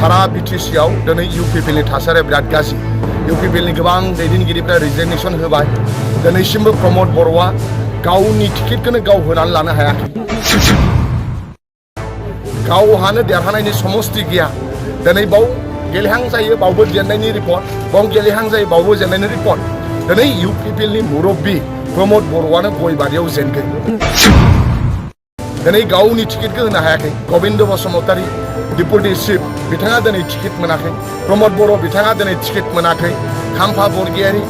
सारा बिटिसिआव दिनै इउपिपिएलनि थासारिया बिराद गाज्रि इउपिपिएलनि गोबां दैदेनगिरिफ्रा रिजिगनेशन होबाय दिनैसिमबो प्रमोद बर'आ गावनि टिकेटखौनो गाव होनानै लानो हायाखै गावहानो देरहानायनि समस्ति गैया दिनै बाव गेलेहां जायो बावबो जेननायनि रिपर्ट बाव गेलेहां जायो बावबो जेननायनि रिपर्ट दिनै इउपिपिएलनि मुरब्बी प्रमोद बर'आनो गयबारियाव जेनगोन दिनै गावनि टिकेटखौ होनो हायाखै गोबिंद बसुमतारी डिप्यूटी चीफ बिथाङा दिनै टिकेट मोनाखै प्रमोद बर' बिथाङा दिनै टिकेट मोनाखै खाम्फा बरगयारी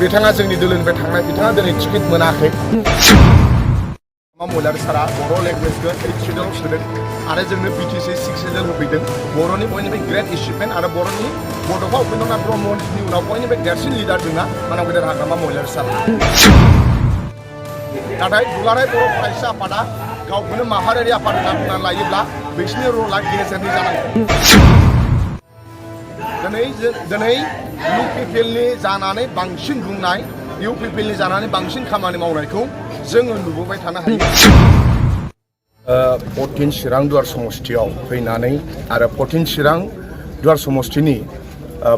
बिथाङा जोंनि दोलोनिफ्राय थांनाय बिथाङा दिनै टिकेट मोनाखै महिला सारा बर' लेंगुवेजखौ 8 सिडुलाव सोदों आरो जोंनो बिटिसि 6 सिडुल होफैदों बर'नि बयनिफ्राय ग्रेट एचिभमेन्ट आरो बर'नि बड'फा उपेन्द्रनाथ ब्रह्मनि उनाव बयनिफ्राय देरसिन लिडार जोंना मानाव गेदेर हाग्रामा महिला सारा नाथाय दुलाराय बर' फरायसा आफादा गावखौनो माहारियारि आफाद होनना बुंनानै लायोब्ला बिसोरनि रला गेजेरनि जानांगौ दिनै इउपिपिएलनि जानानै बांसिन बुंनाय इउपिपिएलनि जानानै बांसिन खामानि मावनायखौ जोङो नुबोबाय थानो हायो 14 चिरां दुवार समष्टियाव फैनानै आरो 14 चिरां दुवार समष्टिनि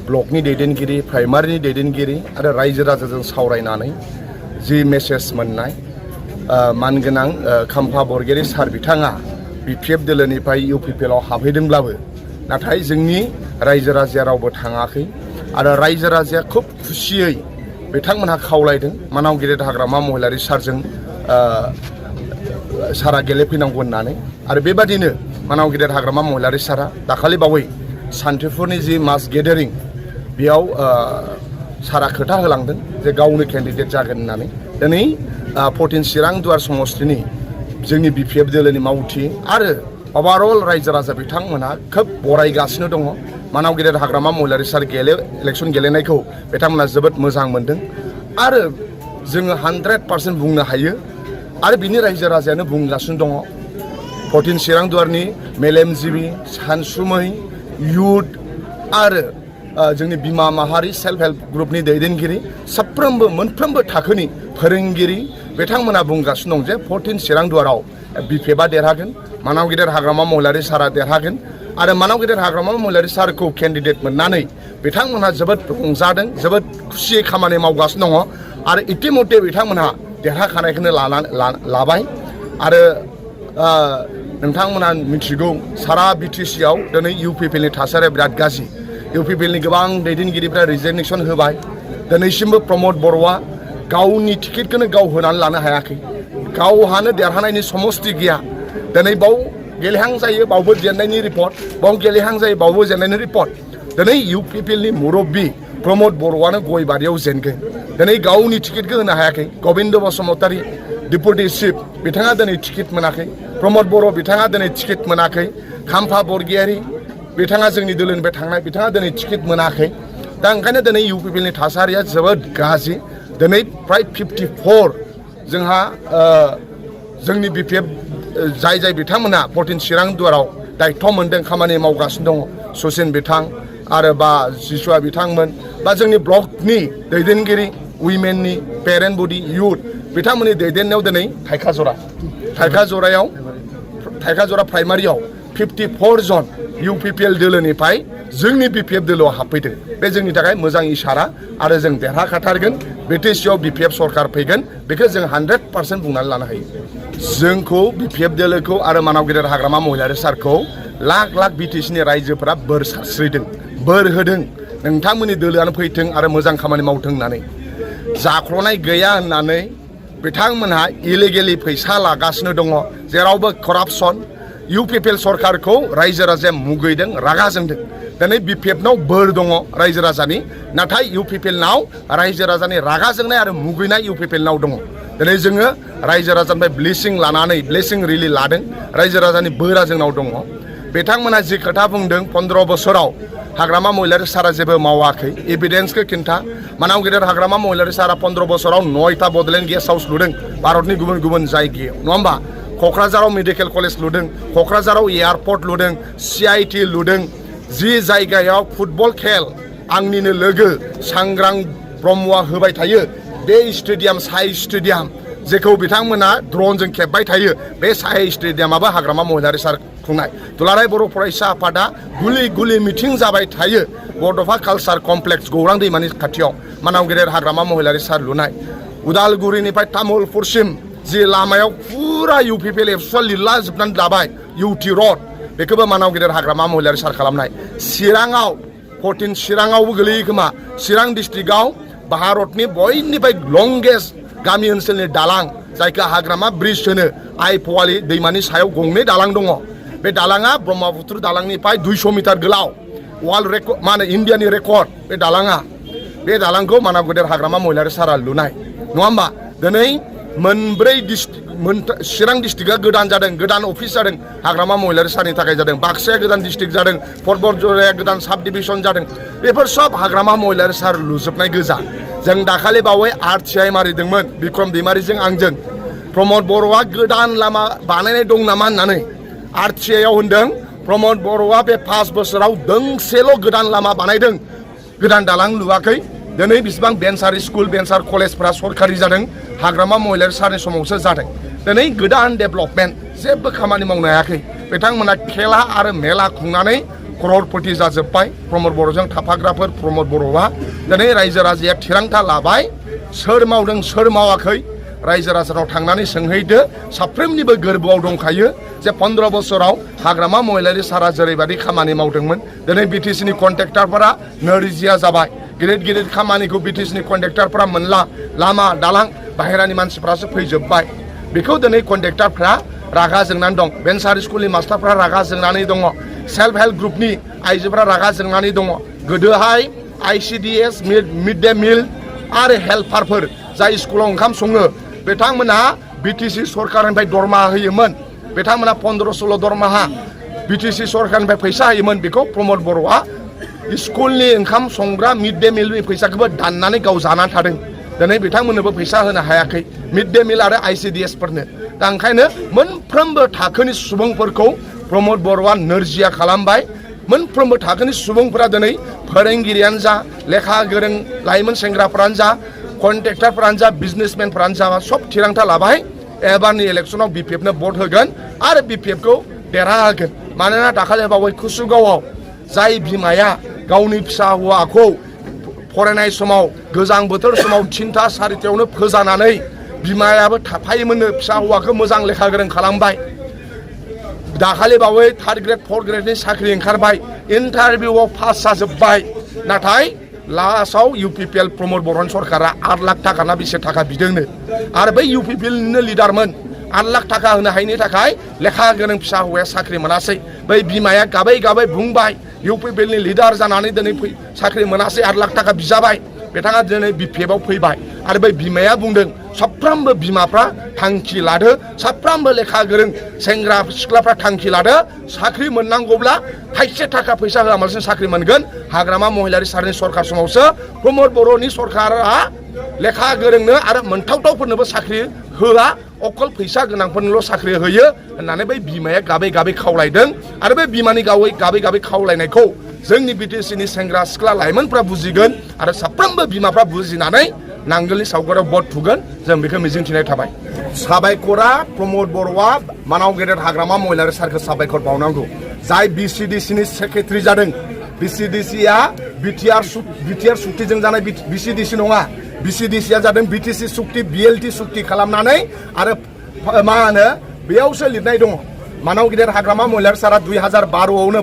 ब्लकनि दैदेनगिरि प्राइमारिनि दैदेनगिरि आरो रायजो राजाजों सावरायनानै जि मेसेज मोननाय मानगोनां खाम्फा बरगयारी सार बिथाङा बिपिएफ दोलोनिफ्राय इउपिपिएलआव हाबहैदोंब्लाबो नाथाय जोंनि रायजो राजाया रावबो थाङाखै आरो रायजो राजाया खुब खुसियै बिथांमोनहा खावलायदों मानाव गेदेर हाग्रामा महिलारि सारजों सारा गेलेफैनांगौ होननानै आरो बेबादिनो मानाव गेदेर हाग्रामा महिलारि सारा दाखालि बावै सान्थिफुरनि जि मास गेदारिं बेयाव सारा खोथा होलांदों जे गावनो केन्डिडेट जागोन होननानै दिनै 14 चिरां दुवार समष्टिनि जोंनि बिपिएफ दोलोनि मावथि आरो ओभारअल रायजो राजा बिथांमोनहा खोब बरायगासिनो दङ मानाव गेदेर हाग्रामा महिलारि सार इलेक्शन गेलेनायखौ बिथांमोनहा जोबोद मोजां मोनदों आरो जोङो 100% बुंनो हायो आरो बिनि रायजो राजायानो बुंगासिनो दङ 14 चिरां दुवारनि मेलेमजिबि सानसुमै युथ आरो जोंनि बिमा माहारि सेल्फ हेल्प ग्रुपनि दैदेनगिरि साफ्रोमबो मोनफ्रोमबो थाखोनि फोरोंगिरि बिथांमोनहा बुंगासिनो दं जे 14 चिरां दुवाराव बिपिएफआ देरहागोन मानाव गेदेर हाग्रामा महिलारि सारा देरहागोन आरो मानाव गेदेर हाग्रामा महिलारि सारखौ केन्डिडेट मोननानै बिथांमोनहा जोबोद रंजादों जोबोद खुसियै खामानि मावगासिनो दङ आरो इतिमध्य बिथांमोनहा देरहाखानायखौनो लाबाय आरो नोंथांमोनहा मिथिगौ सारा बिटिसिआव दिनै इउपिपिएलनि थासारिया बिराद गाज्रि इउपिपिएलनि गोबां दैदेनगिरिफ्रा रिजिगनेशन होबाय दिनैसिमबो प्रमोद बर'आ गावनि टिकेटखौनो गाव होनानै लानो हायाखै गावहानो देरहानायनि समस्ति गैया दिनै बाव गेलेहां जायो बावबो जेननायनि रिपर्ट बाव गेलेहां जायो बावबो जेननायनि रिपर्ट दिनै इउपिपिएलनि मुरब्बी प्रमोद बर'आनो गयबारियाव जेनगोन दिनै गावनि टिकेटखौ होनो हायाखै गोबिंद बसुमतारी डिप्यूटी चीफ बिथाङा दिनै टिकेट मोनाखै प्रमोद बर' बिथाङा दिनै टिकेट मोनाखै खाम्फा बरगयारी बिथाङा जोंनि दोलोनिफ्राय थांनाय बिथाङा दिनै टिकेट मोनाखै दा ओंखायनो दिनै इउपिपिएलनि थासारिया जोबोद गाज्रि दिनै प्राय 54 जोंहा जोंनि बिपिएफ जाय बिथांमोनहा 14 चिरां दुवाराव दायित्व मोनदों खामानि मावगासिनो दङ सुसिन बिथां आरो बा जिसुआ बिथांमोन बा जोंनि ब्लकनि दैदेनगिरि उइमेननि पेरेन्ट बडि युथ बिथांमोननि दैदेननायाव दिनै थाइखाजरा प्राइमारियाव 54 जन इउपिपिएल दोलोनिफ्राय जोंनि बिपिएफ दोलोआव हाबफैदों बे जोंनि थाखाय मोजां इसारा आरो जों देरहाखाथारगोन बिटिसिआव बिपिएफ सरकार फैगोन बेखौ जों 100% बुंनानै लानो हायो जोंखौ बिपिएफ दोलोखौ आरो मानाव गेदेर हाग्रामा महिलारि सारखौ लाख लाख बिटिसिनि रायजोफोरा बोर सारस्रिदों बोर होदों नोंथांमोननि दोलोआनो फैथों आरो मोजां खामानि मावथों होननानै जाख्ल'नाय गैया होननानै बिथांमोनहा इलिगेलि फैसा लागासिनो दङ जेरावबो करापसन इउपिपिएल सरकारखौ रायजो राजाया मुगैदों रागा जोंदों दिनै बिपिएफनाव बोर दङ रायजो राजानि नाथाय इउपिपिएलनाव रायजो राजानि रागा जोंनाय आरो मुगैनाय इउपिपिएलनाव दङ दिनै जोङो रायजो राजानिफ्राय ब्लेसिं रिलि लादों रायजो राजानि बोरा जोंनाव दङ बिथांमोनहा जि खोथा बुंदों 15 बोसोराव हाग्रामा महिलारि सारा जेबो मावाखै एभिडेन्सखौ खिन्था मानाव गेदेर हाग्रामा महिलारि सारा 15 बोसोराव 9टा बडलेण्ड गेस्ट हाउस लुदों भारतनि गुबुन गुबुन जायगायाव नङा होमबा क'क्राझाराव मेडिकेल कलेज लुदों क'क्राझाराव एयारपर्ट लुदों CIT लुदों जि जायगायाव फुटबल खेल आंनिनो लोगो सांग्रां ब्रह्मआ होबाय थायो बे स्टेडियाम साइ स्टेडियाम जेखौ बिथांमोना ड्रनजों खेबबाय थायो बे साइ स्टेडियामाबो हाग्रामा महिलारि सार खुंनाय दुलाराय बर' फरायसा आफादा गुलि मिथिं जाबाय थायो बड'फा कालचार कमप्लेक्स गौरां दैमानि खाथियाव मानाव गेदेर हाग्रामा महिलारि सार लुनाय उदालगुरिनिफ्राय तामुलपुरसिम जि लामायाव फुरा UPPL एबसुआ लिरला जोबनानै दाबाय UT रड बेखौबो मानाव गेदेर हाग्रामा महिलारि सार खालामनाय चिराङाव 14 चिराङावबो गोलैयो खोमा चिरां डिस्ट्रिक्टआव भारतनि बयनिफ्राय लंगेस्ट गामि ओनसोलनि दालां जायखौ हाग्रामा ब्रिज होनो आइ पवाली दैमानि सायाव गंनै दालां दङ बे दालाङा ब्रह्मपुत्र दालांनिफ्राय 200 मिटार गोलाव वर्ल्ड रेकर्ड माने इन्डियानि रेकर्ड बे दालाङा बे दालांखौ मानाव गेदेर हाग्रामा महिलारि सारा लुनाय नङा होमबा दिनै मोनब्रै चिरां डिस्ट्रिक्टआ गोदान जादों गोदान अफिस जादों हाग्रामा महिलारि सारनि थाखाय जादों बाक्साया गोदान डिस्ट्रिक्ट जादों परबतजराया गोदान साब डिभिजन जादों बेफोर सब हाग्रामा महिलारि सार लुजोबनाय गोजा जों दाखालि बावै RTI मारिदोंमोन बिक्रम दैमारिजों आंजों प्रमद बर'आ गोदान लामा बानायनाय दं नामा होननानै RTI आव होनदों प्रमद बर'आ बे 5 बोसोराव दोंसेल' गोदान लामा बानायदों गोदान दालां लुवाखै दिनै बिसिबां बेन्सार स्कुल बेन्सार कलेजफोरा सरकारि जादों हाग्रामा महिलारि सारनि समावसो जादों दिनै गोदान डेभेलपमेन्ट जेबो खामानि मावनो हायाखै बिथांमोना खेला आरो मेला खुंनानै कररपति जाजोब्बाय प्रमद बर'जों थाफाग्राफोर प्रमद बर'आ दिनै रायजो राजाया थिरांथा लाबाय सोर मावदों सोर मावाखै रायजो राजानाव थांनानै सोंहैदो साफ्रोमनिबो गोरबोआव दंखायो जे 15 बोसोराव हाग्रामा महिलारि सारा जेरैबायदि खामानि मावदोंमोन दिनै BTCनि कन्ट्रेक्टरफोरा नोरजिया जाबाय गिदिर खामानिखौ BTCनि कन्ट्रेक्टरफोरा मोनला लामा दालां बाहेरानि मानसिफ्रासो फैजोब्बाय बेखौ दिनै कन्ट्रेक्टरफ्रा रागा जोंनानै दं बेन्सार स्कुलनि मास्टारफ्रा रागा जोंनानै दङ सेल्फ हेल्प ग्रुपनि आइजोफ्रा रागा जोंनानै दङ गोदोहाय ICDS मिड डे मिल आरो हेल्पारफोर जाय स्कुलाव ओंखाम सङो बिथांमोनहा BTC सरकारनिफ्राय दरमाहा होयोमोन बिथांमोनहा 15-16 दरमाहा BTC सरकारनिफ्राय फैसा होयोमोन बेखौ प्रमद बर'आ स्कुलनि ओंखाम संग्रा मिड डे मिलनि फैसाखौबो दाननानै गाव जानानै थादों दिनै बिथांमोननोबो फैसा होनो हायाखै मिड डे मिल आरो ICDS फोरनो दा ओंखायनो मोनफ्रोमबो थाखोनि सुबुंफोरखौ प्रमद बर'आ नोरजिया खालामबाय मोनफ्रोमबो थाखोनि सुबुंफोरा दिनै फोरोंगिरियानो जा लेखा गोरों लाइमोन सेंग्राफोरानो जा कन्ट्रेक्टरफोरानो जा बिजनेसमेनफोरानो जा सब थिरांथा लाबाय एबारनि इलेक्सनाव BPFनो भट होगोन आरो BPFखौ देरहाहोगोन मानोना दाखालि बावै कुसुगावआव जाय बिमाया गावनि फिसा हौवाखौ फरायनाय समाव गोजां बोथोर समाव 3टा 4टायावनो फोजानानै बिमायाबो थाफायोमोननो फिसा हौवाखौ मोजां लेखा गोरों खालामबाय दाखालि बावै 3rd ग्रेड 4th ग्रेडनि साख्रि ओंखारबाय इन्टारभिउआव पास जाजोब्बाय नाथाय लास्टआव UPPL प्रमद बर'नि सरकारा 8 लाख थाखा ना बेसे थाखा बिदोंनो आरो बै UPPLनिनो लिडारमोन 8 लाख थाखा होनो हायैनि थाखाय लेखा गोरों फिसा हौवाया साख्रि मोनासै बै बिमाया गाबै बुंबाय UPPLनि लिडार जानानै दिनै साख्रि मोनासै 8 लाख थाखा बिजाबाय बिथाङा दिनै BPFआव फैबाय आरो बै बिमाया बुंदों साफ्रोमबो बिमाफ्रा थांखि लादो साफ्रोमबो लेखा गोरों सेंग्रा सिख्लाफ्रा थांखि लादो साख्रि मोननांगौब्ला थाइसे थाखा फैसा होआलासिनो साख्रि मोनगोन हाग्रामा महिलारि सारनि सरकार समावसो प्रमद बर'नि सरकारा लेखा गोरोंनो आरो मोनथावथावफोरनोबो साख्रि होआ अकल फैसा गोनांफोरनोल' साख्रि होयो होननानै बै बिमाया गाबै खावलायदों आरो बे बिमानि गाबै खावलायनायखौ जोंनि BTCनि सेंग्रा सिख्ला लाइमोनफ्रा बुजिगोन आरो साफ्रोमबो बिमाफ्रा बुजिनानै नांगोलनि सावगारियाव भट थुगोन जों बेखौ मिजिंथिनाय थाबाय साबायखरा प्रमद बर'आ मानाव गेदेर हाग्रामा महिलारि सारखौ साबायखर बावनांगौ जाय BCDCनि सेक्रेटारि जादों BCDCआ बिटिआर सुक्तिजों जानाय BCDC नङा BCDCआ जादों BTC सुक्ति BLT सुक्ति खालामनानै आरो मा होनो बेयावसो लिरनाय दङ मानाव गेदेर हाग्रामा महिलारि सारा 2012आवनो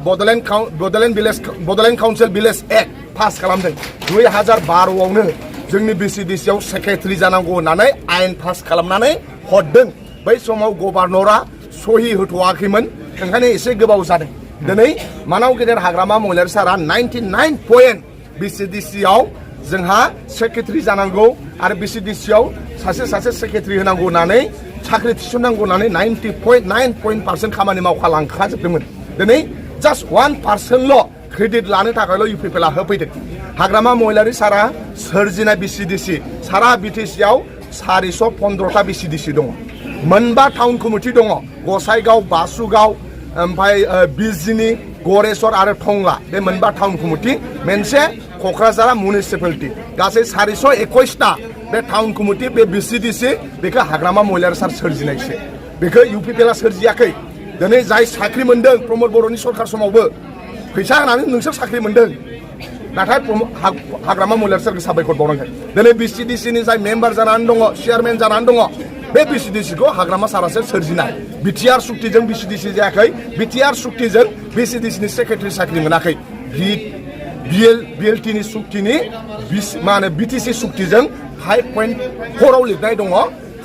Bodoland council village act pass खालामदों 2012आवनो जोंनि BCDCआव सेक्रेटारि जानांगौ होननानै आयेन पास खालामनानै हरदों बै समाव गभर्नरा सहि होथ'वाखैमोन ओंखायनो एसे गोबाव जादों दिनै मानाव गेदेर हाग्रामा महिलारि सारा 99 पइन्ट BCDCआव जोंहा सेक्रेटारि जानांगौ आरो BCDCआव सासे सेक्रेटारि होनांगौ होननानै साख्रि थिसननांगौ होननानै 90.9% खामानि मावखालांखाजोबदोंमोन दिनै जास्ट 1%ल' क्रेडिट लानो थाखायल' UPPLआ होफैदों हाग्रामा महिलारि सारा सोरजिनाय BCDC सारा BTCआव 415टा BCDC दङ मोनबा टाउन कमिटि दङ गसाइगाव बासुगाव ओमफ्राय बिजिनि गरेस्वर आरो टंला बे मोनबा टाउन कमिटि मोनसे क'क्राझार मिउनिसिपालिटि गासै 421टा बे टाउन कमिटि बे BCDC बेखौ हाग्रामा महिलारि सार सोरजिनायसो बेखौ UPPLआ सोरजियाखै दिनै जाय साख्रि मोन्दों प्रमद बर'नि सरकार समावबो फैसा होनानै नोंसोर साख्रि मोन्दों नाथाय हाग्रामा महिलारि सारखौ साबायखर बावनांगोन दिनै BCDCनि जाय मेम्बार जानानै दङ चेयारमेन जानानै दङ बे BCDCखौ हाग्रामा सारासो सोरजिनाय बिटिआर सुक्तिजों BCDC जायाखै बिटिआर सुक्तिजों BCDCनि सेक्रेटारि साख्रि मोनाखै BLTनि सुक्तिनि मा होनो BTC सुक्तिजों 5.4 आव लिरनाय दङ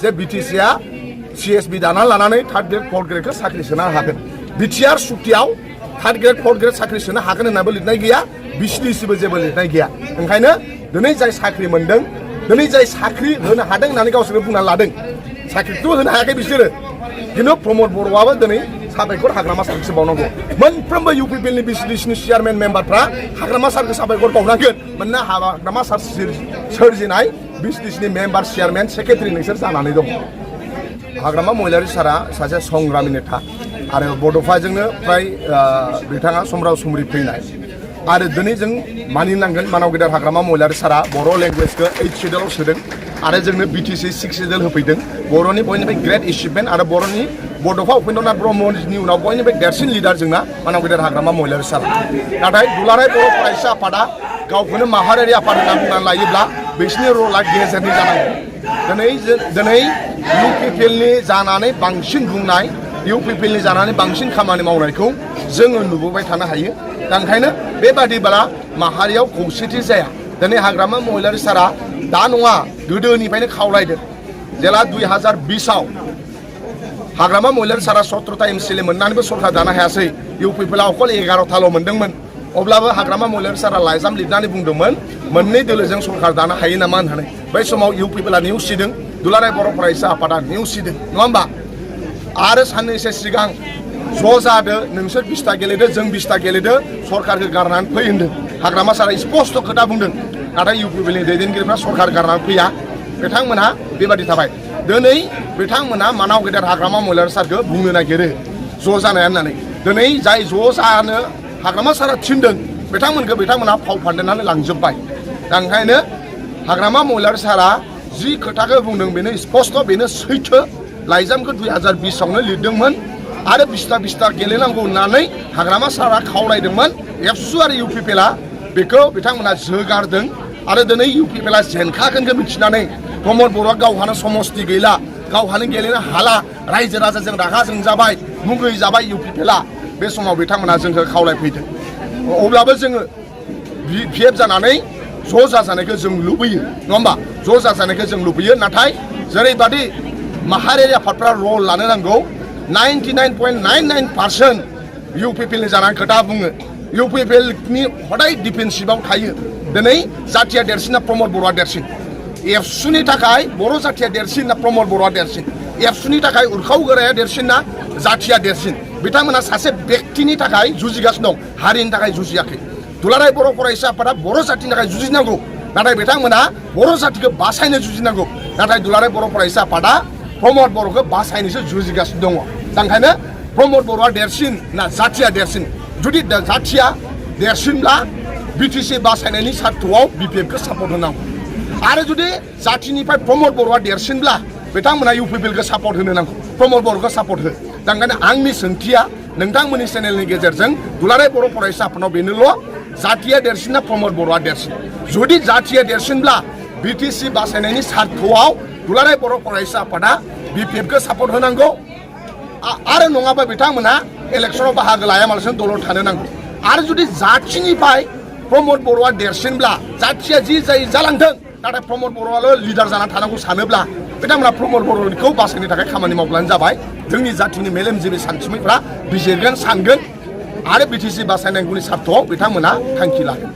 जे BTCआ CSB दाना लानानै थार्ड ग्रेड फर्थ ग्रेडखौ साख्रि सोनो हागोन बिटिआर सुक्तियाव थार्ड ग्रेड फर्थ ग्रेड साख्रि सोनो हागोन होननाबो लिरनाय गैया BCDCबो जेबो लिरनाय गैया ओंखायनो दिनै जाय साख्रि मोन्दों दिनै जाय साख्रि होनो हादों होननानै गावसोरनो बुंनानै लादों साख्रिखौ होनो हायाखै बिसोरो खिन्थु प्रमद बर'आबो दिनै साबायखर हाग्रामा सारखौसो बावनांगौ मोनफ्रोमबो UPPLनि BCDCनि चेयारमेन मेम्बारफ्रा हाग्रामा सारखौ साबायखर बावनांगोन मानोना हाग्रामा सार सोरजिनाय BCDCनि मेम्बार चेयारमेन सेक्रेटारि नोंसोर जानानै दं हाग्रामा महिलारि सारा सासे संग्रामि नेता आरो बड'फाजोंनो फ्राय बिथाङा समराव समरि फैनाय आरो दिनै जों मानिनांगोन मानाव गेदेर हाग्रामा महिलारि सारा बर' लेंगुवेजखौ 8 सिडिउलाव सोदों आरो जोंनो BTC 6 सिडिउल होफैदों बर'नि बयनिफ्राय ग्रेट एचिभमेन्ट आरो बर'नि बड'फा उपेन्द्रनाथ ब्रह्मनि उनाव बयनिफ्राय देरसिन लिडार जोंना मानाव गेदेर हाग्रामा महिलारि सारा नाथाय दुलाराय बर' फरायसा आफादा गावखौनो माहारियारि आफाद होनना बुंनानै लायोब्ला बिसोरनि रला गेजेरनि जानांगौ दिनै UPPLनि जानानै बांसिन बुंनाय UPPLनि जानानै बांसिन खामानि मावनायखौ जोङो नुबोबाय थानो हायो दा ओंखायनो बेबादिब्ला माहारियाव खौसेथि जाया दिनै हाग्रामा महिलारि सारा दा नङा गोदोनिफ्रायनो खावलायदों जेला 2020आव हाग्रामा महिलारि सारा 17टा MCLA मोननानैबो सरकार दानो हायासै UPPLआ अकल 11टाल' मोनदोंमोन अब्लाबो हाग्रामा महिलारि सारा लाइजाम लिरनानै बुंदोंमोन मोननै दोलोजों सरकार दानो हायो नामा होननानै बै समाव UPPLआ नेवसिदों दुलाराय बर' फरायसा आफादा नेवसिदों नङा होमबा आरो साननैसो सिगां ज' जादो नोंसोर 20टा गेलेदो जों 20टा गेलेदो सरकारखौ गारनानै फै होनदों हाग्रामा सारा स्पष्ट खोथा बुंदों नाथाय UPPLनि दैदेनगिरिफ्रा सरकार गारनानै फैया बिथांमोनहा बेबादि थाबाय दिनै बिथांमोनहा मानाव गेदेर हाग्रामा महिलारि सारखौ बुंनो नागिरो ज' जानाया होननानै दिनै जाय ज' जानो हाग्रामा सारा थिनदों बिथांमोनहा फाव फान्दायनानै लांजोब्बाय दा ओंखायनो हाग्रामा महिलारि सारा जि खोथाखौ बुंदों बेनो स्पष्ट बेनो सैथो लाइजामखौ 2020आवनो लिरदोंमोन आरो 20टा गेलेनांगौ होननानै हाग्रामा सारा खावलायदोंमोन एबसु आरो UPPLआ बेखौ बिथांमोनहा जोगारदों आरो दिनै UPPLआ जेनखागोनखौ मिथिनानै प्रमद बर'आ गावहानो समस्ति गैला गावहानो गेलेनो हाला रायजो राजाजों रागा जोंजाबाय मुगै जाबाय UPPLआ बे समाव बिथांमोनहा जोंखौ खावलायफैदों अब्लाबो जोङो VF जानानै ज' जाजानायखौ जों लुबैयो नङा होमबा ज' जाजानायखौ जों लुबैयो नाथाय जेरैबादि माहारियारि आफादफ्रा रल लानो नांगौ 99.99% UPPLनि जानानै खोथा बुङो UPPLनि हदाय डिफेन्सिभआव थायो दिनै जाथिया देरसिन ना प्रमद बर'आ देरसिन एबसुनि थाखाय बर' जाथिया देरसिन ना प्रमद बर'आ देरसिन एबसुनि थाखाय उरखाव गोराया देरसिन ना जाथिया देरसिन बिथांमोना सासे व्यक्तिनि थाखाय जुजिगासिनो दं हारिनि थाखाय जुजियाखै दुलाराय बर' फरायसा आफादा बर' जाथिनि थाखाय जुजिनांगौ नाथाय बिथांमोना बर' जातिखौ बासायनो जुजिनांगौ नाथाय दुलाराय बर' फरायसा आफादा प्रमद बर'खौ बासायनोसो जुजिगासिनो दङ दा ओंखायनो प्रमद बर'आ देरसिन ना जाथिया देरसिन जुदि जाथिया देरसिनब्ला BTC बासायनायनि सार्थ'आव BPFखौ सापर्ट होनांगौ आरो जुदि जाथिनिफ्राय प्रमद बर'आ देरसिनब्ला बिथांमोना UPPLखौ सापर्ट होनो नांगौ प्रमद बर'खौ सापर्ट हो दा ओंखायनो आंनि सोंथिया नोंथांमोननि चेनेलनि गेजेरजों दुलाराय बर' फरायसा आफादाव बेनोल' जाथिया देरसिन ना प्रमद बर'आ देरसिन जुदि जाथिया देरसिनब्ला BTC बासायनायनि सार्थ'आव दुलाराय बर' फरायसा आफादा BPFखौ सापर्ट होनांगौ आरो नङाबा बिथांमोना इलेक्सनाव बाहागो लायामालासिनो दलर थानो नांगौ आरो जुदि जाथिनिफ्राय प्रमद बर'आ देरसिनब्ला जाथिया जि जाय जालांथों नाथाय प्रमद बर'आल' लिडार जानानै थानांगौ सानोब्ला बिथांमोना प्रमद बर'खौ बासायनो थाखाय खामानि मावब्लानो जाबाय जोंनि जाथिनि मेलेमजिबि सानसुमैफ्रा बिजिरगोन सानगोन आरो BTC बासायनांगौनि सार्थ'आव बिथांमोना थांखि लागोन।